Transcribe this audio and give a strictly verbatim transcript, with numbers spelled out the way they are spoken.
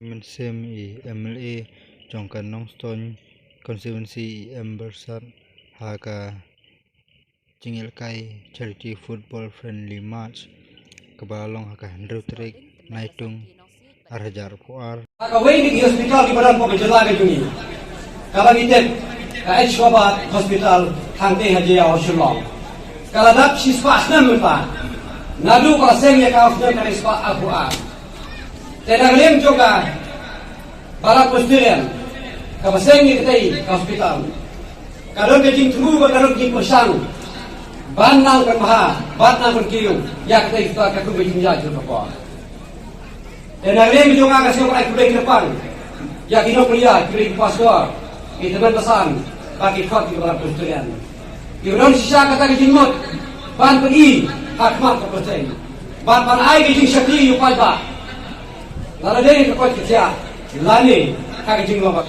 Mynsiem, i M L A jong ka Nongstoiñ Constituency, i M Byrsat, ha ka jingïalehkai Charity Football Friendly Match kaba long ha ka hynriew tarik Naitung, ar hajar arphew ar. Kawei na ki hospital kiba don hapoh ka jylla ka jong ngi, kaba ngi tip, ka H Kobad Hospital, hangtei ha Jaiaw, Shillong, ka la dap shispah snem mynta. Naduh ba la seng ïa ka, u snem khatar spah arphew ar. Te na ka liang jong ka Barak Presbyterian, kaba seng ïa katei ka hospital, ka don ka jingthmu bad ka don ka jingpyrshang ban nang pynbha bad nang pynkiew ïa katei ka hospital katkum ka jingïaid jong ka por. Te na ka liang jong nga, ka sngewbha khublei kyrpang ïa ki nongpynïaid, ki pastor, ki tymmen basan bad ki khot ki Barak Presbyterian, kiba don shisha kata ka jingmut ban pyni ha khmat ka pyrthei bad ban ai ka jingshakri ïa u paidbah, lada dei ka koit ka khiah lane ha ka jinglong.